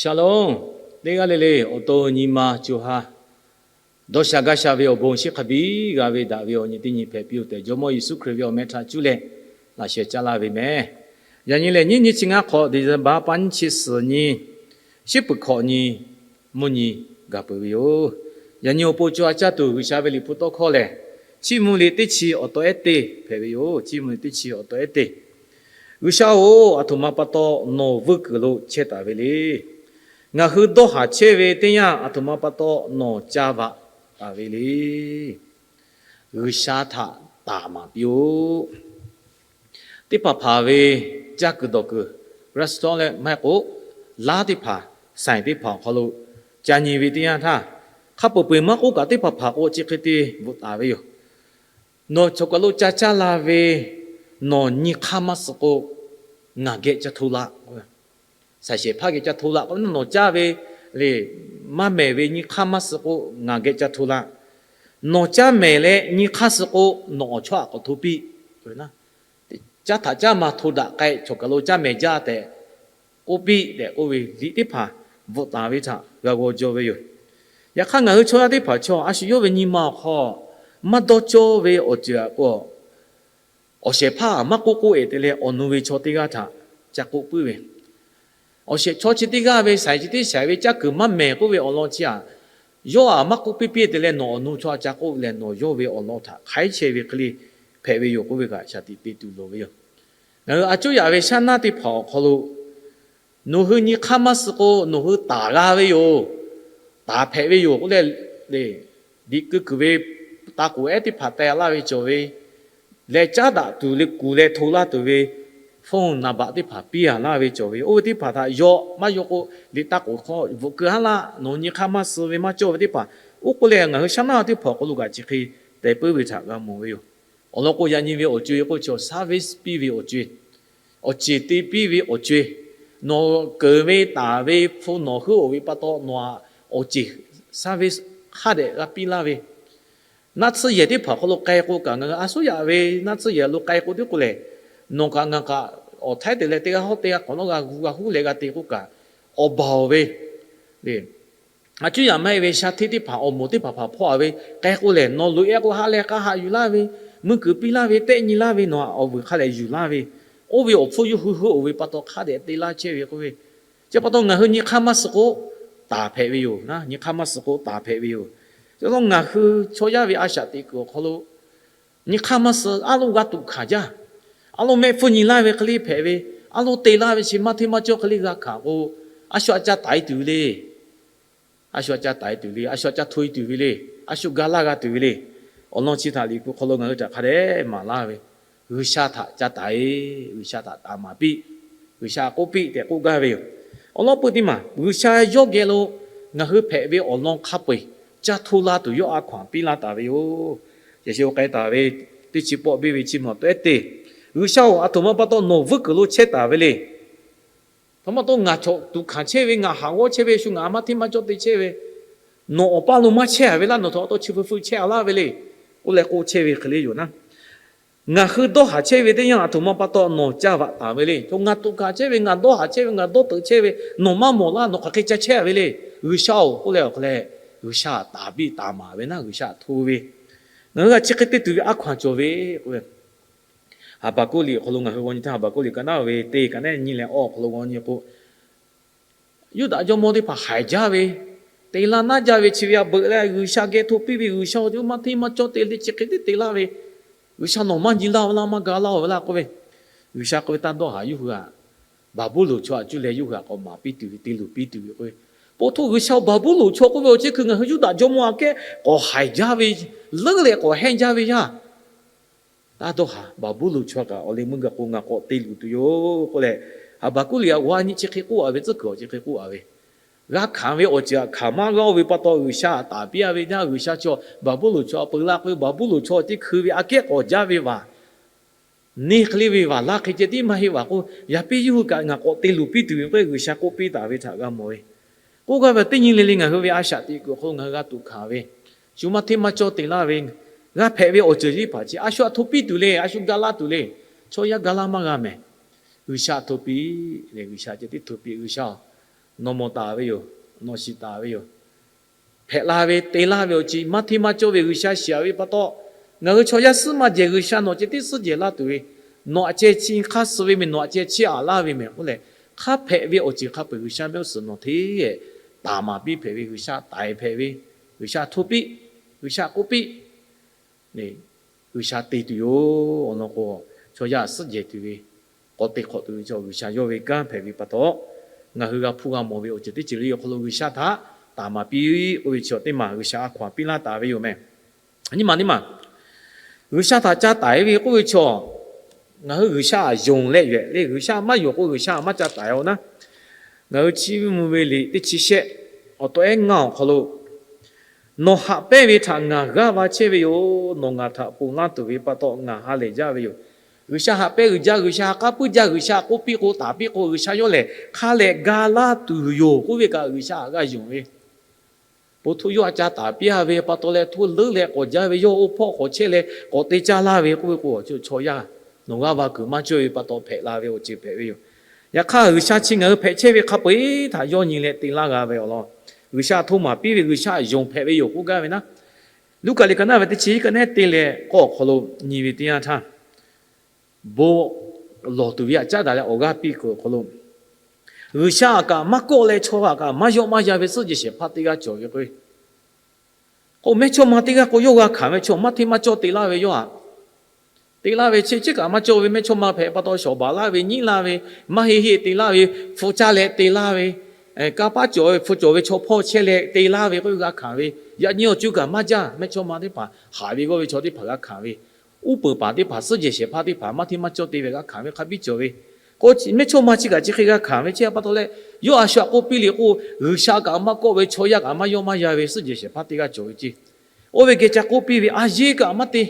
Shalom. Teˇ g'aˇ le le awˬ to nyi ma co ha dawˇ sha gaˇ sha ve awˬ bon, chi hk'a biˇ g'a ve daꞈ ve awˬ nyi teˇ nyi hpehꞈ piˇ-oˬ tehꞈ, Jawˇmawˇ Yeˍsuˆ Hkriꞈ ve awˬ meh htaꞈ cuˇ leh laꞈ sheh caˇ laˇ ve meh. Yaꞈ nyi lehˬ, nyiˇ nyi chi ngaˇ hk'awꞈ December pa nyiˇ chi suhˍ nyi, shiˉ peuˬ hkawꞈ nyi mvuhˇ nyi gaˬ peuˬ ve yoˬ. Yaꞈ nyi awˬ pon co ha caˇ tuˬ G'uiˬsha ve Liꞈ hpu tawˇ hkawˇ lehˬ, Chiˇ mvuh liꞈ teˇ chi awˬ taw ehˉ teˇ hpehꞈ ve yoˬ. Chiˇ mvuh liꞈ teˇ chi awˬ taw ehˉ teˇ. G'uiˬsha-oˬ, aˬ htoꞈ ma pa taw nawˬ vuiˇ kuiˬ lo chehˇ taˍ ve le. Ngaˬ hui dawˇ haˍ chehˇ ve teˇ yanˇ, aˬ htoꞈ ma pa taw nawˬ caˇ vaꞈ taˍ ve le. G'uiˬsha htaꞈ taˍ maˍ piˇ-oˆ. Teˇ hpaˍ hpaˍ ve caˇ kuiˬ dawˬ kuiˬ, restaurant leh maˇ heˆ k'o, laˉ teˇ hpaˍ, saiˍ teˇ hpaˍ awˬ hk'aw lo ca nyi ve teˇ yanˇ htaˇ, hk'a peu-eˬ maˇ k'oˆ kaꞈ, teˇ hpaˍ hpaˍ k'o chi hk'e te bvuhꞈ taˍ ve yoˬ. Nawˬ choˬ kaˬ lo ca caˇ la ve, nawˬ nyi hk'aˇ maˇ suh k'o, ngaˬ geh ca hto laˇ. Saiˍ shehˍ hpaˇ geh ca hto laˇ k'o, nawˬ caˇ ve le, maˇ mehˍ ve nyi hk'aˇ maˇ suh k'o, ngaˬ geh ca hto laˇ. Nawˬ caˇ mehˍ leh nyi hk'aˇ suh k'o, nawˬ awˬ chawˇ aꞈ k'awꞈ hto piˇ. Caˇ htaꞈ caˇ ma hto daꞈ k'ai, choˬ kaˬ lo caˇ mehˍ jaˇ tehꞈ k'oˆ piˇ tehꞈ k'oˆ ve liꞈ teˇ hpaˍ bvuhꞈ taˍ ve htaꞈ g'a g'aw jaw ve yoˬ. Yaꞈ hk'aˇ, ngaˬ hui chaw yaˇ teˇ hpaˍ chaw a shu yawˇ ve nyi ma awˬ hk'aw maˇ dawˇ cawˇ ve awˬ ceuˬ aꞈ k'o, awˬ shehˍ hpaˇ maˇ k'oˆ k'oˆ-e te leh, awˬ nu ve chaw teˇ g'aˇ htaꞈ ca k'oˆ puiˉ ve, awˬ shehˍ chaw chi teˇ g'aˇ ve saiˍ chi teˇ shaiˍ ve caˇ kuiˬ maˇ mehˍ k'oˆ ve awˬ lawn chi aꞈ, yawˇ aꞈ maˇ k'oˆ piˇ piˇ te leh, nawˬ awˬ nu chaw aꞈ ca k'oˆ leh, nawˬ yawˇ ve awˬ lawn htaꞈ hk'aiˉ chehˇ ve hk'e le hpehꞈ ve yoˬ k'oˆ ve kaꞈ shaˍ tiꞈ te tuˬ loˍ ve yoˬ. Ngaˬ hui a cuˉ yaꞈ ve shaˉ naˇ teˇ hpaˍ awˬ hk'aw lo, nawˬ hui nyi hk'aˇ maˇ suh k'o, nawˬ hui taˍ g'a ve yoˬ, taˍ hpehꞈ ve yoˬ k'oˆ leh, liꞈ keu kuiˬ ve taˇ k'oˍ ehˉ teˇ hpaˍ teh laˇ ve cawˬ ve, leh caˉ daꞈ tuˬ le kuˬ leh hto laˇ tuˬ ve phone number teˇ hpaˍ piˇ a laˇ ve cawˬ ve, oˇ ve teˇ hpaˍ htaꞈ yaw maˇ yaw k'o, liꞈ taˇ k'oˍ hk'aw bvuhꞈ keu haˉ laˇ, nawˬ nyi hk'aˇ maˇ suh ve maˇ cawˇ ve teˇ hpaˍ. Oˇ k'oˆ leh, ngaˬ hui shaˉ naˇ teˇ hpaˍ awˬ hk'aw lo kaꞈ chi hk'e te puiˉ ve htaꞈ g'a mawˬ ve yoˬ. Awˬ lawn k'o, yaꞈ nyi ve awˬ co-e k'o, chaw service piˇ ve awˬ co-e, awˬ ceˬ te piˇ ve awˬ co-e, nawˬ keunˍ ve taˍ ve phone nawˬ heuˆ-oˬ ve pa taw, nawˬ aꞈ awˬ ceˬ service hk'a dehꞈ g'a piˇ laˇ ve, naˆ tsuhˇ yehˬ teˇ hpaˍ hk'aw lo k'ai k'o kaꞈ, ngaˬ hui a suˉ yaꞈ ve naˆ tsuhˇ yehˬ lo k'ai k'o teˇ k'oˆ lehˬ, nawˬ kaꞈ ngaˬ kaꞈ awˬ htaiˉ te leh teˇ g'aˇ hawˉ teˇ g'aˇ k'awꞈ nawˉ g'a gu g'a huˉ leh g'a te k'oˆ kaꞈ, awˬ baˬ-oˬ ve le. A cuˉ yaꞈ maˇ heˆ ve sha hteˇ teˇ hpaˍ awˬ moˍ teˇ hpaˍ hpaˍ hpawˇ-a ve k'ai k'o lehˬ, nawˬ loꞈ-e k'o ha leh k'a haꞈ yuˬ laˇ ve, mui kuiˬ piˇ laˇ ve, tehˆ nyi laˇ ve, nawˬ aꞈ awˬ vuiˬ hk'a leh yuˬ laˇ ve, oˇ ve awˬ hpfuhˇ yawˇ hui heuˆ-oˬ ve pa taw hk'a dehꞈ te laˇ chehˇ ve k'oˆ ve. Chi pa taw ngaˬ hui nyi hk'aˇ maˇ suh k'o, taˍ hpehꞈ ve yoˬ. Nyi hk'aˇ maˇ suh k'o taˍ hpehꞈ ve yoˬ. Chi pa taw ngaˬ hui chaw yaˇ ve a shaꞈ teꞈ kuiˬ awˬ hk'aw lo, nyi hk'aˇ maˇ suh, a loˇ g'a tuꞈ hkanˍ jaˇ. A loˇ mehˆ hpfuhˇ nyi laˇ ve hk'e le hpehꞈ ve, a loˇ te laˇ ve chi maˇ hteˇ maˇ cawˇ hk'e le g'a hkanˍ k'o, a shu aꞈ ca taiˍ tuˬ ve le. A shu aꞈ ca taiˍ tuˬ le. A shu aꞈ ca hto-e tuˬ ve le. A shu ga laˇ g'a tuˬ ve le. Awˬ lawn chi htaꞈ Liꞈ hpu hk'aw lo ngaˬ hui htaꞈ hk'a dehꞈ maˍ laˇ ve, G'uiˬsha htaꞈ ca taiˍ, G'uiˬsha htaꞈ taˍ maˍ piˇ, G'uiˬsha k'oˆ piˇ tehꞈ k'oˆ gaˇ ve yoˬ. Awˬ lawn peuˬ teˇ maˬ G'uiˬsha yawˇ geh lo ngaˬ hui hpehꞈ ve awˬ lawn hk'a peu-eˬ ca hto la tuˬ yawˇ a hkaw-anˬ piˇ laˇ taˍ ve yoˬ. Yaꞈ sheh k'ai taˍ ve teˇ chi pawˆ biˇ ve chi mawˬ tawehˉ te, G'uiˬsha-oˬ, aˬ htoꞈ ma pa taw nawˬ vuiˇ kuiˬ lo chehˇ taˍ ve le. Htoꞈ ma pa taw ngaˬ chaw tuꞈ hkanˍ chehˇ ve, ngaˬ haꞈ g'awˇ chehˇ ve, shu ngaˬ maˇ hteˇ maˇ cawˇ te chehˇ ve, nawˬ awˬ paˇ lo maˇ chehˇ-a ve laˇ, nawˬ htaꞈ awˬ taw chi feu feu chehˇ-a laˇ ve le, k'oˆ leh k'oˆ chehˇ ve hk'e le yoˬ naˉ. Ngaˬ hui dawˇ haˍ chehˇ ve teˇ yanˇ, aˬ htoꞈ ma pa taw nawˬ caˇ vaꞈ taˍ ve le. Chaw ngaˬ tuꞈ hkanˍ chehˇ ve, ngaˬ dawˇ haˍ chehˇ ve, ngaˬ dawˇ teuꞈ chehˇ ve, nawˬ maˇ mawˬ laˇ, nawˬ hk'aˬ hk'e ca chehˇ-a ve le. G'uiˬsha-oˬ, k'oˆ leh awˬ hk'aw leh, G'uiˬsha taˍ piˇ taˍ maˍ ve naˉ, G'uiˬsha hto ve. Ngaˬ hui g'a chi hk'e te tuˬ ve a hkaw-anˬ cawˬ ve k'oˆ ve, Haˍbaˍkuˆ liꞈ awˬ hk'aw lo ngaˬ hui g'aw nyi htaˇ, Haˍbaˍkuˆ liꞈ ka naˉ ve teˇ ka naˉ nyi leh awˬ hk'aw lo g'aw nyi k'o, Yuˇdaꞈ jawˇmawˇ teˇ hpaˍ haiˬ jaˇ ve, te laˇ naˉ jaˇ ve chi ve a beuꞈ leh, G'uiˬsha geh hto piˇ ve, G'uiˬsha-oˬ, maˇ hteˇ maˇ cawˇ te le chi hk'e tiˉ te laˇ ve, G'uiˬsha nawˬ maˇ nyi laˇ-oˬ ve laˇ, maˇ ga laˇ-oˬ ve laˇ k'oˆ ve, G'uiˬsha k'oˆ ve, taˇ dawˇ haˍ, yawˇ hui-aꞈ Baˍbuˍlonˍ chaw aꞈ cuˇ leh yawˇ hui-aꞈ k'awꞈ maˍ piˇ tuˬ ve, te luˬ piˇ tuˬ ve k'oˆ ve. Po htoˇ G'uiˬsha Baˍbuˍlonˍ chaw k'oˆ ve awˬ ceuˬ hkui ngaˬ hui Yuˇdaꞈ jawˇmawˇ aꞈ kehˉ k'awꞈ haiˬ jaˇ ve, leuˉ leh k'awꞈ hehnˇ jaˇ ve yaˇ. Taˇ dawˇ haˍ, Baˍbuˍlonˍ chaw kaꞈ awˬ leh meuˇ g'a k'o ngaˬ k'awꞈ te luˬ tuˬ yoˬ k'oˆ leh, Haˍbaˍkuˆ liꞈ aꞈ g'aw nyi chi hk'e k'oˆ-a ve, tcuhˉ kuiˬ awˬ chi hk'e k'oˆ-a ve, g'a hkanˍ ve awˬ ceuˬ aꞈ hkanˍ maˇ g'aˇ-oˬ ve pa taw G'uiˬsha taˍ piˇ-a ve yaˇ, G'uiˬsha chaw Baˍbuˍlonˍ chaw aꞈ peu laˇ k'oˆ ve, Baˍbuˍlonˍ chaw teˇ hkui ve aꞈ kehˉ k'awꞈ jaˇ ve vaˬ, neˇ hk'e le ve vaˬ laˇ hk'e ceh tiˉ maˇ heˆ vaˬ k'o, yaꞈ piˇ yawˇ hui kaꞈ ngaˬ k'awꞈ te luˬ piˇ tuˬ ve k'oˆ ve G'uiˬsha k'oˆ piˇ taˍ ve htaꞈ g'a mawˬ ve. K'oˆ gaˇ ve teˇ nyi le le ngaˬ hui ve a shaꞈ teꞈ kuiˬ awˬ hk'aw lo ngaˬ hui g'a tuꞈ hkanˍ ve, shu maˇ hteˇ maˇ cawˇ te laˇ ve, g'a hpehꞈ ve awˬ ceuˬ teˇ hpaˍ chi a shu aꞈ hto piˇ tuˬ le, a shu ga laˇ tuˬ le. Chaw yaˇ ga laˇ maˇ g'a mehˍ. G'uiˬsha hto piˇ leh, G'uiˬsha ceh tiˉ hto piˇ, G'uiˬsha-oˬ, nawˬ mawˬ taˍ ve yoˬ. Nawˬ shiˍ taˍ ve yoˬ. Hpehꞈ la ve te laˇ ve awˬ ceuˬ maˇ hteˇ maˇ cawˇ ve G'uiˬsha shiˍ-aꞈ ve pa taw, ngaˬ hui chaw yaˇ suhˉ maˇ jehˬ G'uiˬsha nawˬ ceh tiˉ suhˉ jehˬ laˇ tuˬ ve, nawˬ aꞈ ceh chi hk'aˇ suh ve mehˬ, nawˬ aꞈ ceh chiˇ aꞈ laˇ ve mehˬ k'oˆ leh, hk'a hpehꞈ ve awˬ ceuˬ hk'a peu-eˬ G'uiˬsha mehˆ g'uˇ suhˍ nawˬ hteˇ taˍ maˍ piˇ hpehꞈ ve, G'uiˬsha taiˍ hpehꞈ ve, G'uiˬsha htoˇ piˇ, G'uiˬsha k'oˆ piˇ, G'uiˬsha te tuˬ yoˬ. Awˬ lawn k'o, chaw yaˇ suhˉ jehˬ tuˬ ve, k'awꞈ te hk'awꞈ tuˬ ve chaw G'uiˬsha yawˇ ve kanˉ hpehꞈ ve pa taw, ngaˬ hui g'a hpuˇ g'a mawˬ ve awˬ ceuˬ teˇ ceuˬ le awˬ hk'aw lo G'uiˬsha htaꞈ taˍ maˍ piˇ k'oˆ ve chaw teˇ maˬ G'uiˬsha a hkaw-anˬ piˇ laˇ taˍ ve yoˬ meh. Nyiˇ maˬ teˇ maˬ, G'uiˬsha htaꞈ ca taiˍ ve k'oˆ ve chaw, ngaˬ hui G'uiˬsha aꞈ yonˍ leh yehˬ le, G'uiˬsha maˇ yonˍ k'o G'uiˬsha maˇ ca taiˍ-oˬ naˉ. Ngaˬ hui chi ve mvuh ve liꞈ teˇ chi shehˆ awˬ tawꞈ ehˉ ngaˇ awˬ hk'aw lo, Nawˬ haꞈ pehnˇ ve htaꞈ ngaˬ g'aˇ va chehˇ ve yoˬ. Nawˬ ngaˬ htaꞈ ponˬ laˇ tuˬ ve pa taw ngaˬ ha lehˬ jaˇ ve yoˬ. G'uiˬsha haꞈ pehnˇ g'uiˬ jaˇ, G'uiˬsha ha k'aˉ puiˉ jaˇ, G'uiˬsha k'oˆ piˇ k'o taˍ piˇ k'o G'uiˬsha yawˇ lehˬ hk'a leh ga laˇ tuˬ yoˬ k'oˆ ve kaꞈ G'uiˬsha haꞈ g'a yonˍ ve, po htoˇ yawˇ aꞈ ca taˍ piˇ-a ve pa taw leh htoˇ leuˉ leh k'awꞈ jaˇ ve, yawˇ oˇ hpawˇ k'awꞈ chehˇ leh k'awꞈ te caˇ laˇ ve k'oˆ ve k'o, chaw yaˇ nawˬ g'aˇ va kuiˬ maˇ cawˇ ve pa taw hpehꞈ la ve awˬ ceuˬ hpehꞈ ve yoˬ. Yaꞈ hk'aˇ G'uiˬsha chi ngaˬ hui hpehꞈ chehˇ ve hk'a peu-eˬ htaꞈ yawˇ nyi leh te laˇ g'a ve awˬ lawn, G'uiˬsha htoˇ maˍ piˇ ve G'uiˬsha yonˍ hpehꞈ ve yoˬ k'oˆ gaˇ ve naˉ. Luˉkaꞈ liꞈ ka naˉ ve teˇ chi ka nehˉ te leh k'awˇ awˬ hk'aw lo nyi ve teˇ yanˇ htaˇ, bon lawˬ tuˬ ve aꞈ caˉ daꞈ leh awˬ g'aˇ piˇ kuiˬ awˬ hk'aw lo, G'uiˬsha aꞈ kaꞈ maˇ kawˆ leh chaw aꞈ kaꞈ maˇ yawˆ maˇ yan ve suhˉ jehˬ shehˍ hpaˇ teˇ g'aˇ cawˬ ve k'o, k'o mehˇchawˇma teˇ g'aˇ k'o yawˇ g'a hkanˍ ve chaw maˇ hteˇ maˇ cawˇ te laˇ ve yawˇ aꞈ te laˇ ve, chi chi kaꞈ maˇ cawˇ ve mehˇchawˇma hpehꞈ pa taw shawˍ baˬ laˇ ve, nyiˉ laˇ ve, maˇ heˆ heˆ te laˇ ve, hpu caˇ leh te laˇ ve, kanˇ paˉ cawˬ ve, hpu cawˬ ve chaw hpawˇ chehˇ leh te laˇ ve k'o g'a hkanˍ ve, yaꞈ nyi awˬ cuˇ kaꞈ maˇ jaˇ. Mehˇchawˇma teˇ hpaˍ, haꞈ ve g'awˇ ve chaw teˇ hpaˍ g'a hkanˍ ve, uˉ peunˍ paˍ teˇ hpaˍ, suhˉ jehˬ shehˍ hpaˇ teˇ hpaˍ maˇ hteˇ maˇ cawˇ te ve g'a hkanˍ ve hk'a biˇ cawˬ ve, k'o mehˇchawˇma chi kaꞈ chi hk'e g'a hkanˍ ve chi pa taw leh, yawˇ a shu aꞈ k'oˆ piˇ le k'o, G'uiˬsha kaꞈ maˇ kawˆ ve, chaw yaˇ kaꞈ maˇ yawˆ maˇ yan ve suhˉ jehˬ shehˍ hpaˇ teˇ g'aˇ cawˬ ve ceˇ. Oˇ ve geh ca k'oˆ piˇ ve, a yeˇ kaꞈ maˇ te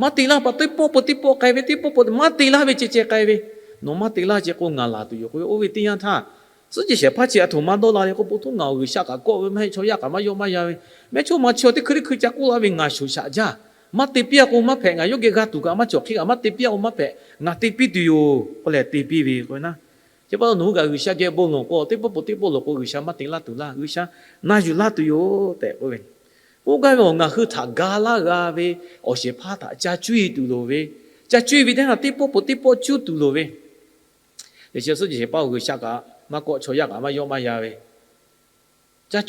maˇ te laˇ pa teˇ pawˆ peuˬ teˇ pawˆ k'ai ve, teˇ pawˆ peuˬ maˇ te laˇ ve ceh ceh k'ai ve, nawˬ maˇ te laˇ ceh k'o ngaˬ laˬ tuˬ yoˬ k'oˆ ve. Oˇ ve teˇ yanˇ htaˇ, suhˉ jehˬ shehˍ hpaˇ chi aˬ htoꞈ ma dawˇ la le k'o, po htoˇ ngaˬ awˬ G'uiˬsha kaꞈ kawˆ ve maˇ heˆ, chaw yaˇ kaꞈ maˇ yawˆ maˇ yan ve, mehˇchawˇma chi teˇ hkui teˇ hkui ca k'oˆ laˇ ve ngaˬ shoˍ shaꞈ jaˇ. Maˇ te piˇ-a k'o maˇ hpehꞈ, ngaˬ yawˇ geh g'a tuˬ kaꞈ maˇ cawˬ, hk'e kaꞈ maˇ te piˇ-a k'o maˇ hpehꞈ, ngaˬ te piˇ tuˬ yoˬ k'oˆ leh te piˇ ve k'o naˉ. Chi pa taw nawˬ hui kaꞈ G'uiˬsha geh bon lawˬ k'o, teˇ pawˆ peuˬ teˇ pawˆ lawˬ k'o G'uiˬsha maˇ te laˇ tuˬ laˇ, G'uiˬsha na yuˬ laˇ tuˬ yoˬ tehꞈ k'oˆ ve. K'oˆ gaˇ ve awˬ, ngaˬ hui htaꞈ ga laˇ g'a ve awˬ shehˍ hpaˇ htaꞈ ca cuˇ-e tuˬ loˍ ve, ca cuˇ-e ve teˇ htaˇ teˇ pawˆ peuˬ teˇ pawˆ cuˇ tuˬ loˍ ve, suhˉ jehˬ shehˍ hpaˇ G'uiˬsha kaꞈ maˇ kawˆ, chaw yaˇ kaꞈ maˇ yawˆ maˇ yan ve,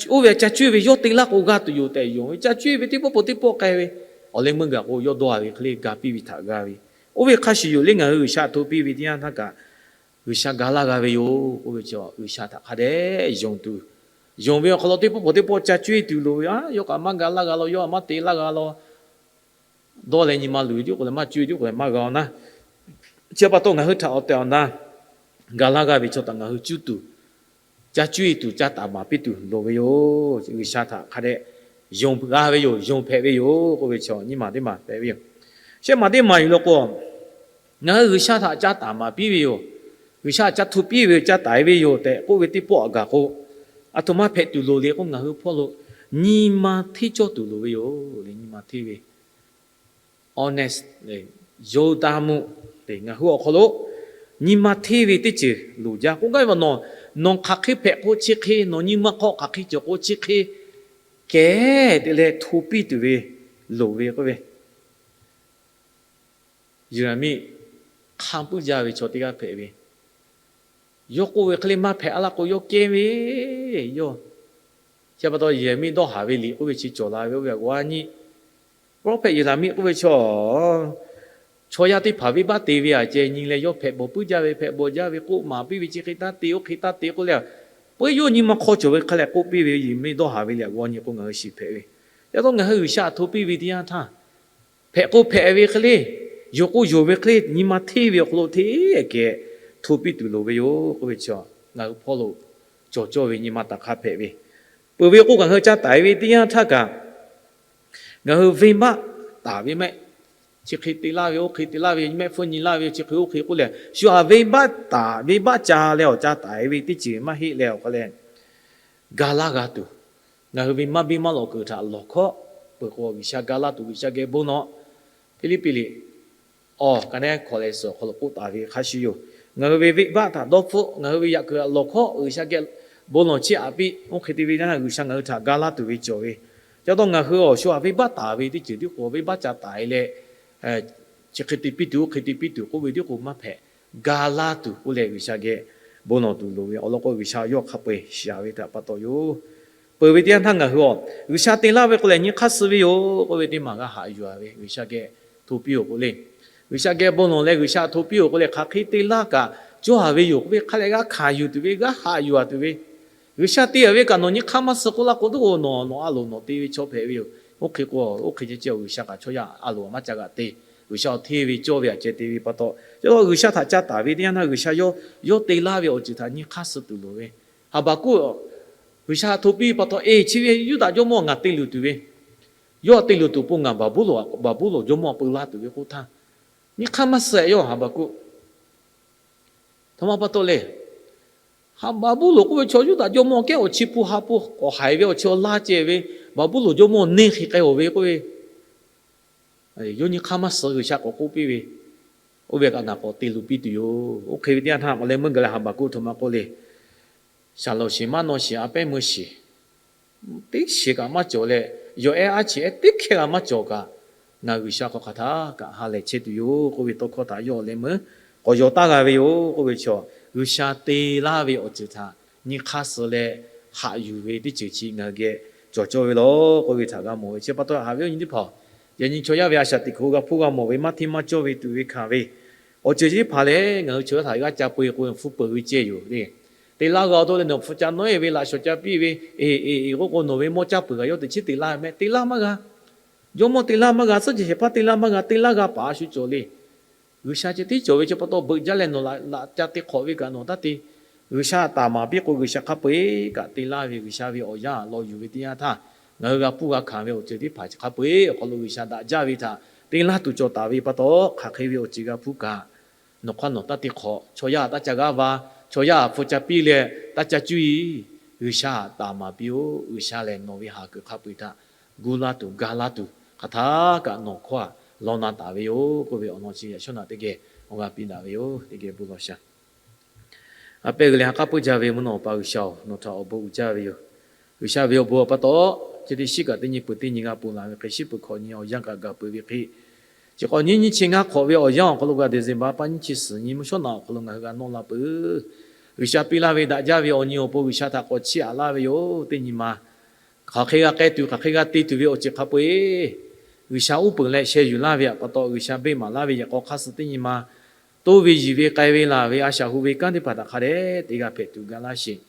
oˇ ve ca cuˇ-e ve yawˇ te laˇ k'o g'a tuˬ yoˬ tehꞈ yonˍ ve, ca cuˇ-e ve teˇ pawˆ peuˬ teˇ pawˆ k'ai ve, awˬ leh meuˇ gaˬ k'o yawˇ dawˇ-a ve hk'e le ga piˇ ve htaꞈ g'a ve, oˇ ve hk'a shuˍ yoˬ le. Ngaˬ hui G'uiˬsha htoꞈ piˇ ve teˇ yanˇ htaˇ kaꞈ, G'uiˬsha ga laˇ g'a ve yoˬ k'oˆ ve chi, G'uiˬsha htaꞈ hk'a dehꞈ yonˍ tuˬ, yonˍ ve awˬ hk'aw lo teˇ pawˆ peuˬ teˇ pawˆ ca cuˇ-e tuˬ loˍ ve, a yawˇ kaꞈ maˇ ga laˇ g'a law, yawˇ kaꞈ maˇ te laˇ g'a law, dawˇ leh nyi ma luˬ ve tiˉ k'o leh maˇ cuˇ ve tiˉ k'o leh maˇ g'a-o naˉ. Chi pa taw ngaˬ hui htaꞈ awˬ tehˬ awˬ na ga laˇ g'a ve chaw htaꞈ ngaˬ hui cuˇ tuˬ, ca cuˇ-e tuˬ, ca taˍ maˍ piˇ tuˬ loˍ ve yoˬ. G'uiˬsha htaꞈ hk'a dehꞈ yonˍ g'a ve yoˬ, yonˍ hpehꞈ ve yoˬ k'oˆ ve chi nyiˇ maˬ teˇ maˬ hpehꞈ ve yoˬ. Shehˆ maˬ teˇ maˬ yuˬ lo k'o, ngaˬ hui G'uiˬsha htaꞈ ca taˍ maˍ piˇ ve yoˬ. G'uiˬsha ca htoꞈ piˇ ve yoˬ, ca taiˍ ve yoˬ tehꞈ k'oˆ ve teˇ pawˆ aꞈ gaˬ k'o, aˬ htoꞈ ma hpehꞈ tuˬ loˍ le k'o, ngaˬ hui hpawˇ lo nyi ma hteˇ cawˇ tuˬ loˍ ve yoˬ le. Nyi ma hteˇ ve, honest, yonˍ taˍ mvuh, ngaˬ hui awˬ hk'aw lo nyi ma hteˇ ve teˇ ceuˬ loˍ jaˇ k'oˆ gaˇ ve. Nawˬ, nawˬ hk'aˬ hk'e hpehꞈ k'o chi hk'e, nawˬ nyi ma hk'aw hk'aˬ hk'e cawˬ k'o chi hk'e kehˉ te leh htoꞈ piˇ tuˬ ve loˍ ve k'oˆ ve. Yeˍraˍmiˆ hk'a puiˉ jaˇ ve chaw teˇ g'aˇ hpehꞈ ve. Yawˇ k'oˆ ve hk'e le maˇ hpehꞈ-a laˇ k'o yawˇ kehˉ ve yoˬ. Chi pa taw Yeˍraˍmiˆ dawˇ haˍ ve liꞈ k'oˆ ve chi cawˬ la ve oˇ ve aꞈ g'a nyi. Prophet Yeˍraˍmiˆ k'oˆ ve chaw, chaw yaˇ teˇ hpaˍ venˇbaˆ te ve aꞈ ceh nyi leh yawˇ hpehꞈ bawˬ puiˉ jaˇ ve, hpehꞈ bawˬ jaˇ ve, k'oˆ maˍ piˇ ve chi hk'e taˇ te, oˇ hk'e taˇ te k'oˆ leh, peuˬ yawˇ nyi ma hk'aw cawˬ ve hk'a leh k'oˆ piˇ ve Yeˍraˍmiˆ dawˇ haˍ ve liꞈ aꞈ g'a nyi k'o ngaˬ hui shiˍ hpehꞈ ve. Yaꞈ taw ngaˬ hui G'uiˬsha htaꞈ htoꞈ piˇ ve teˇ yanˇ htaˇ, hpehꞈ k'o hpehꞈ ve hk'e le, yonˍ k'o yonˍ ve hk'e le, nyi ma hteˇ ve awˬ hk'aw lo hteˇ geh htoꞈ piˇ tuˬ loˍ ve yoˬ k'oˆ ve chi, ngaˬ hui hpawˇ lo cawˬ cawˇ ve nyi ma taꞈ hk'a hpehꞈ ve. Peuˬ ve k'o ngaˬ hui ca taiˍ ve teˇ yanˇ htaˇ kaꞈ, ngaˬ hui venˇbaˆ taˍ ve mehˆ, chi hk'e te laˇ ve, oˇ hk'e te laˇ ve, mehˆ hpfuhˇ nyi laˇ ve, chi hk'e oˇ hk'e k'oˆ leh shu aꞈ venˇbaˆ taˍ, venˇbaˆ ca leh awˬ ca taiˍ ve teˇ ceuˬ maˇ heˆ leh awˬ hk'a leh, ga laˇ g'a tuˬ, ngaˬ hui ve maˇ biˇ maˇ lawꞈ kuiˬ htaꞈ lawˬ hkawˉ. Peuˬ k'o G'uiˬsha ga laˇ tuˬ G'uiˬsha geh bon nawˬ, Hpiˇliˇpiˆ liꞈ awˬ ka nehˉ hkawꞈ leh suhˍ awˬ hk'aw lo k'oˆ taˍ ve hk'a shuˍ yoˬ. Ngaˬ hui ve venˇbaˆ htaꞈ dawˇ hpfuhˆ, ngaˬ hui ve yaꞈ kuiˬ htaꞈ lawˬ hkawˉ, G'uiˬsha geh bon lawˬ chiˇ aꞈ piˇ. Oˇ hk'e te ve yaˇ htaˇ G'uiˬsha ngaˬ hui htaꞈ ga laˇ tuˬ ve cawˬ ve, ca taw ngaˬ hui awˬ shu htaꞈ venˇbaˆ taˍ ve teˇ ceuˬ tiˉ k'o, venˇbaˆ ca taˍ e leh, chi hk'e te piˇ tuˬ, oˇ hk'e te piˇ tuˬ k'oˆ ve tiˉ k'o maˇ hpehꞈ. Ga laˇ tuˬ k'oˆ leh G'uiˬsha geh bon lawˬ tuˬ loˍ ve awˬ lawn k'o, G'uiˬsha yawˇ hk'a peu-eˬ shiˍ ve htaꞈ pa taw yoˬ. Peuˬ ve teˇ yanˇ htaˇ ngaˬ hui a, G'uiˬsha te laˇ ve k'o lehˬ nyi hk'aˇ suh ve yoˬ k'oˆ ve teˇ maˬ g'a haꞈ yuˬ-a ve G'uiˬsha geh hto piˇ-oˬ k'o le. G'uiˬsha geh bon lawˬ leh G'uiˬsha hto piˇ-oˬ k'o leh, hk'aˬ hk'e te laˇ kaꞈ cawˇ-a ve yoˬ k'oˆ ve hk'a leh g'a hkanˍ yuˬ tuˬ ve, g'a haꞈ yuˬ-a tuˬ ve, G'uiˬsha te-a ve kaꞈ nawˬ nyi hk'aˇ maˇ suh k'oˆ laˇ k'o, tuˬ-oˬ, nawˬ nawˬ a loˍ nawˬ te ve chaw hpehꞈ ve yoˬ. Oˇ hk'e k'o, oˇ hk'e ceh ceh G'uiˬsha kaꞈ chaw yaˇ a loˍ maˇ ca g'aꞈ te. G'uiˬsha awˬ hteˇ ve cawˇ ve aꞈ ceh te ve pa taw, yawˇ G'uiˬsha htaꞈ ca taˍ ve teˇ yanˇ htaˇ G'uiˬsha yawˇ, yawˇ te laˇ ve awˬ ceuˬ htaꞈ nyi hk'aˇ suh tuˬ loˍ ve. Haˍbaˍkuˆ G'uiˬsha htaꞈ hto piˇ pa taw, E, chi ve Yuˇdaꞈ jawˇmawˇ ngaˬ te luˬ tuˬ ve, yawˇ te luˬ tuˬ pon ngaˬ Baˍbuˍlonˍ, Baˍbuˍlonˍ jawˇmawˇ peu laˇ tuˬ ve k'oˆ htaˇ, nyi hk'aˇ maˇ suh-e yawˇ Haˍbaˍkuˆ. Htoꞈ ma pa taw le. Haˍbaˍbuˍlonˍ k'oˆ ve chaw Yuˇdaꞈ jawˇmawˇ kehˉ awˬ chi hpu ha hpu k'awꞈ haiˬ ve awˬ chi awˬ laˇ ceh ve, Baˍbuˍlonˍ jawˇmawˇ neˇ hk'e k'ai-oˬ ve k'oˆ ve, yawˇ nyi hk'aˇ maˇ suh G'uiˬsha k'awꞈ k'oˆ piˇ ve, oˇ ve kaꞈ ngaˬ k'awꞈ te luˬ piˇ tuˬ yoˬ. Oˇ hk'e ve teˇ yanˇ htaˇ awˬ leh meuˇ gaˬ leh Haˍbaˍkuˆ htoꞈ ma k'oˆ le. Shaˍlonˍ shiˍ, maˇ nawˇ shiˍ, a pehˉ meuˇ shiˍ, teˇ shiˍ kaꞈ maˇ cawˬ leh, yawˬ ehˉ aˉ chi ehˉ teˇ hkehˇ g'a maˇ cawˬ kaꞈ, ngaˬ G'uiˬsha hk'aw hk'aˬ htaˇ kaꞈ ha lehˬ chehˇ tuˬ yoˬ k'oˆ ve tawˇ hkawˇ htaꞈ yawˇ awˬ leh meuˇ k'awꞈ yaw taˍ g'a ve yoˬ k'oˆ ve chaw, G'uiˬsha te laˇ ve awˬ ceuˬ htaꞈ nyi hk'aˇ suh leh haꞈ yuˬ ve teˇ ceuˬ chi ngaˬ hui geh cawˬ cawˇ ve law k'oˆ ve htaꞈ g'a mawˬ ve chi pa taw, haꞈ ve awˬ nyi teˇ hpaˍ, yaꞈ nyi chaw yaˇ ve a shaꞈ teꞈ hk'o g'a hpuˇ g'a mawˬ ve maˇ hteˇ maˇ cawˇ ve tuˬ ve hkanˍ ve awˬ ceuˬ chi teˇ hpaˍ lehˬ, ngaˬ hui chaw yaˇ htaꞈ g'a ca peu-eˬ k'o, hpu peuˬ ve ceh yoˬ le. Te laˇ g'a-o to leh nawˬ hpu ca nawˉ-e ve laꞈ shawˍ ca piˇ ve, eˬ eˬ eˬ k'oˆ k'o, nawˬ ve mawˇ caˇ peuˬ kaꞈ yawˇ teꞈ chiˉ te laˇ mehˆ, te laˇ maˇ g'a. Jawˇmawˇ te laˇ maˇ g'a, suhˉ jehˬ shehˍ hpaˇ te laˇ maˇ g'a, te laˇ g'a paˍ a shu cawˬ le. G'uiˬsha ceh tiˉ cawˬ ve chi pa taw, beuꞈ jaˇ leh nawˬ laꞈ ca te hk'awꞈ ve kaꞈ nawˬ taˇ te. G'uiˬsha taˍ maˍ piˇ k'o, G'uiˬsha hk'a peu-eˬ kaꞈ te laˇ ve, G'uiˬsha ve awˬ yanˇ law yuˬ ve teˇ yanˇ htaˇ, ngaˬ hui g'a hpuˇ g'a hkanˍ ve awˬ ceuˬ teˇ hpaˍ chi hk'a peu-eˬ awˬ hk'aw lo G'uiˬsha daꞈ jaˇ ve htaꞈ te laˇ tuˬ cawˬ taˍ ve pa taw, hk'aˬ hk'e ve awˬ ceuˬ g'a hpuˇ kaꞈ, nawˬ hk'aˇ nawˬ taˇ te hk'awꞈ. Chaw yaˇ taˇ ca g'aˇ va, chaw yaˇ hpu ca piˇ leh taˇ ca cuˇ-i. G'uiˬsha taˍ maˍ piˇ-oˬ. G'uiˬsha lehˬ nawˬ ve haˍ kuiˬ hk'a peu-eˬ htaꞈ gu laˇ tuˬ, ga laˇ tuˬ, hk'aˬ htaˇ kaꞈ nawˬ hkawˇ htaꞈ law na taˍ ve yoˬ k'oˆ ve awˬ lawn chi yaꞈ shawˉ naꞈ teˇ geh awˬ g'aˇ piˇ daꞈ ve yoˬ. Teˇ geh bon lawˬ shaˍ. A pehˉ g'uiˬ leh ha k'aˉ puiˉ jaˇ ve mvuhˇ naw Awˬ pa G'uiˬsha-oˬ, nawˬ htaꞈ awˬ bon uiˍ jaˇ ve yoˬ. G'uiˬsha ve awˬ bon awˬ pa taw, chi teˇ shiˉ kaꞈ teˇ nyi peuˬ teˇ nyi g'a ponˬ laˬ ve hk'e, shiˉ peuˬ hkawꞈ nyi awˬ yanˇ kaꞈ gaˬ peuˬ ve hk'e, chi k'awꞈ nyiˇ nyiˇ chi ngaˇ hk'awꞈ ve awˬ yanˇ awˬ hk'aw lo g'a December paˇ nyiˇ chi suhˍ nyi mvuhˇ shawˉ naꞈ awˬ hk'aw lo ngaˬ hui g'a nawˇ la peuˬ. G'uiˬsha piˇ laˇ ve daꞈ jaˇ ve awˬ nyi awˬ pon G'uiˬsha htaꞈ k'awꞈ chiˇ aꞈ laˇ ve yoˬ. Teˇ nyi ma hk'aˬ hk'e g'a k'ai tuˬ, hk'aˬ hk'e g'a te tuˬ ve awˬ ceuˬ hk'a peu-eˬ G'uiˬsha uˉ peunˍ leh sheh yuˬ laˇ ve htaꞈ pa taw, G'uiˬsha beˆ maˍ laˇ ve yehˬ k'aw hk'aˇ suh teˇ nyi ma toˇ ve, yiˬ ve, k'ai ve, laˬ ve, a shaꞈ hu ve kanˉ teˇ hpaˍ htaꞈ hk'a dehꞈ te g'a hpehꞈ tuˬ ga laˇ sheˍ.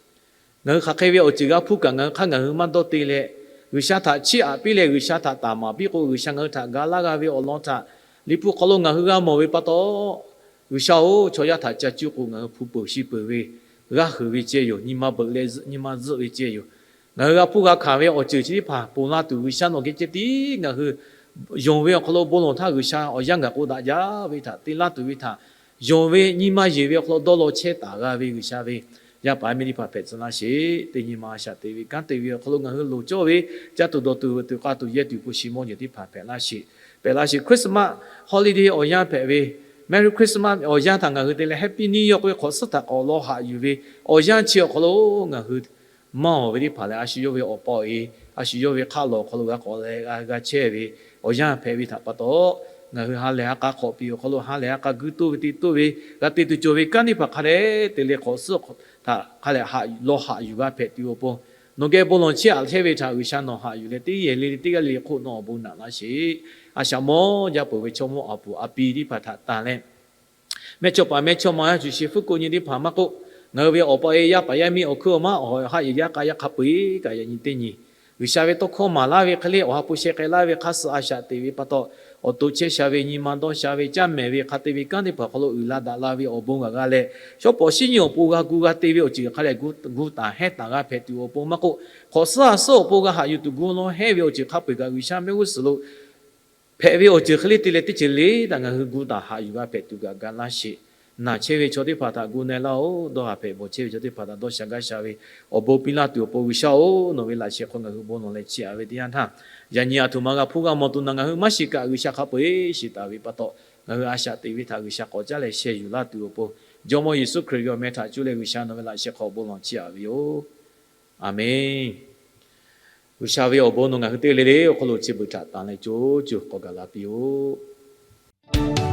Ngaˬ hui hk'aˬ hk'e ve awˬ ceuˬ g'a hpuˇ kaꞈ, ngaˬ hui hk'aˇ ngaˬ hui maˇ dawˇ te leh, G'uiˬsha htaꞈ chiˇ aꞈ piˇ leh G'uiˬsha htaꞈ taˍ maˍ piˇ k'o, G'uiˬsha ngaˬ hui htaꞈ ga laˇ g'a ve awˬ lawn htaꞈ Liꞈ hpu hk'aw lo ngaˬ hui g'a mawˬ ve pa taw, G'uiˬsha-oˬ, chaw yaˇ htaꞈ ca cuˇ k'o ngaˬ hui hpu peuˬ shi peuˬ ve, g'aˇ huiˍ ve ceh yoˬ. Nyi ma beuꞈ leh nyi ma zuhˆ ve ceh yoˬ. Ngaˬ hui g'a hpuˇ g'a hkanˍ ve awˬ ceuˬ chi teˇ hpaˍ ponˬ laˇ tuˬ, G'uiˬsha nawˬ geh ceh tiˉ ngaˬ hui yonˍ ve awˬ hk'aw lo bon lawˬ htaˇ, G'uiˬsha awˬ yanˇ gaˬ k'o daꞈ jaˇ ve htaꞈ te laˇ tuˬ ve htaꞈ yonˍ ve, nyi ma yeˬ ve awˬ hk'aw lo dawˇ law chehˇ taˍ g'a ve G'uiˬsha ve yaˇ paˍ yaˇ miˇ teˇ hpaˍ hpehꞈ tcuh laˇ sheˍ. Teˇ nyi ma a shaꞈ te ve kanˉ te ve awˬ hk'aw lo ngaˬ hui loˍ cawˇ ve, caˇ tuˬ dawˬ tuˬ, veuꞈ tuˬ k'a tuˬ, yehˇ tuˬ hpu shi mawˇ jeˬ teˇ hpaˍ hpehꞈ laˇ sheˍ. Hpehꞈ laˇ sheˍ. Christmas holiday awˬ yanˇ hpehꞈ ve, Merry Christmas awˬ yanˇ htaꞈ ngaˬ hui te leh Happy New Year k'oˆ ve hk'awꞈ suhˉ htaꞈ k'awꞈ law haꞈ yuˬ ve awˬ yanˇ chi awˬ hk'aw lo ngaˬ hui maˇ awˬ ve teˇ hpaˍ leh, a shu yawˇ ve awˬ pa awˬ e, a shu yawˇ ve hk'aˆ lawˬ awˬ hk'aw lo g'a k'awꞈ leh g'a g'a chehˇ ve awˬ yanˇ hpehꞈ ve htaꞈ pa taw, ngaˬ hui ha lehˬ ha k'a hk'awꞈ piˍ awˬ hk'aw lo ha lehˬ ha k'a guiˇ toˇ ve teˇ toˇ ve, g'a te tuˬ cawˬ ve kanˉ teˇ hpaˍ hk'a dehꞈ te leh hk'awꞈ suhˉ htaꞈ hk'a lehˬ law haꞈ yuˬ g'a hpehꞈ tuˬ awˬ pon, nawˬ geh bon lawˬ chiˇ aꞈ chehˇ ve htaꞈ G'uiˬsha nawˬ haꞈ yuˬ leh teˇ geh le le teˇ g'aˇ le le hk'oˆ nawˬ awˬ bon naꞈ laˇ sheˍ. A shaꞈ mawˇ jaˇ peuˬ ve chaw mawˇ a puˍ a pi teˇ hpaˍ htaꞈ tanˬ leh, mehˇchawˇpaˍ mehˇchawˇma yaˇ shuˍ shuˍ fuˉ ko nyi teˇ hpaˍ maˇ k'oˆ, ngaˬ hui ve awˬ pa awˬ e, yaˇ paˍ yaˇ miˇ awˬ hkuiˉ awˬ maˉ awˬ haꞈ yehˬ yaˇ k'a yaˇ hk'a peu-eˬ kaꞈ yaꞈ nyi teˇ nyi G'uiˬsha ve tawˇ hkawˇ maˍ laˇ ve hk'e le, awˬ ha hpu sheh k'ai laˇ ve hk'a suh a shaꞈ teꞈ ve pa taw, awˬ to chehˇ sha ve, nyi ma dawˇ sha ve, caˇ mehˍ ve, hk'a te ve kanˉ teˇ hpaˍ awˬ hk'aw lo uiˍ la daꞈ la ve awˬ bon g'a g'a leh, shawˉ pawˍ shiˉ nyi awˬ pon g'a gu g'a te ve awˬ ceuˬ hk'a lehˬ gu taˍ hehˉ taˍ g'a hpehꞈ tuˬ awˬ pon maˇ k'oˆ, hk'awꞈ suhˉ a suhˉ awˬ pon g'a haꞈ yuˬ tuˬ gu law hehˉ ve awˬ ceuˬ hk'a peu-eˬ kaꞈ G'uiˬsha mehˆ g'uˇ suhˍ lo hpehꞈ ve awˬ ceuˬ hk'e le te leh teˇ ceuˬ le htaꞈ ngaˬ hui gu taˍ haꞈ yuˬ g'a hpehꞈ tuˬ kaꞈ ga laˇ sheˍ. Naˬ chehˇ ve chaw teˇ hpaˍ htaꞈ gu na-e laˇ-oˬ. Dawˇ haˍ hpehꞈ bawˬ chehˇ ve chaw teˇ hpaˍ htaꞈ dawˇ sha gaˇ sha ve awˬ bon piˇ laˇ tuˬ awˬ pon G'uiˬsha-oˬ, nawˬ ve laꞈ sheh hk'aw ngaˬ hui bon lawˬ leh chiˇ aꞈ ve teˇ yanˇ htaˇ, yaꞈ nyi a htoꞈ ma g'a hpuˇ g'a mawˬ tuˬ naˬ ngaˬ hui maˇ shiˍ kaꞈ G'uiˬsha hk'a peu-eˬ shiˍ taˍ ve pa taw, ngaˬ hui a shaꞈ teꞈ ve htaꞈ G'uiˬsha k'awꞈ caˉ leh sheh yuˬ laˇ tuˬ awˬ pon, Jawˇmawˇ Yeˍsuˆ Hkriꞈ ve awˬ meh htaꞈ cuˇ leh G'uiˬsha nawˬ ve laꞈ sheh hk'aw bon lawˬ chiˇ aꞈ ve yoˬ. A menˬ. G'uiˬsha ve awˬ bon nawˬ ngaˬ hui teˇ g'aˇ le le awˬ hk'aw lo chi beuꞈ htaꞈ tanˬ leh co co k'awꞈ gaˬ la piˇ-oˆ.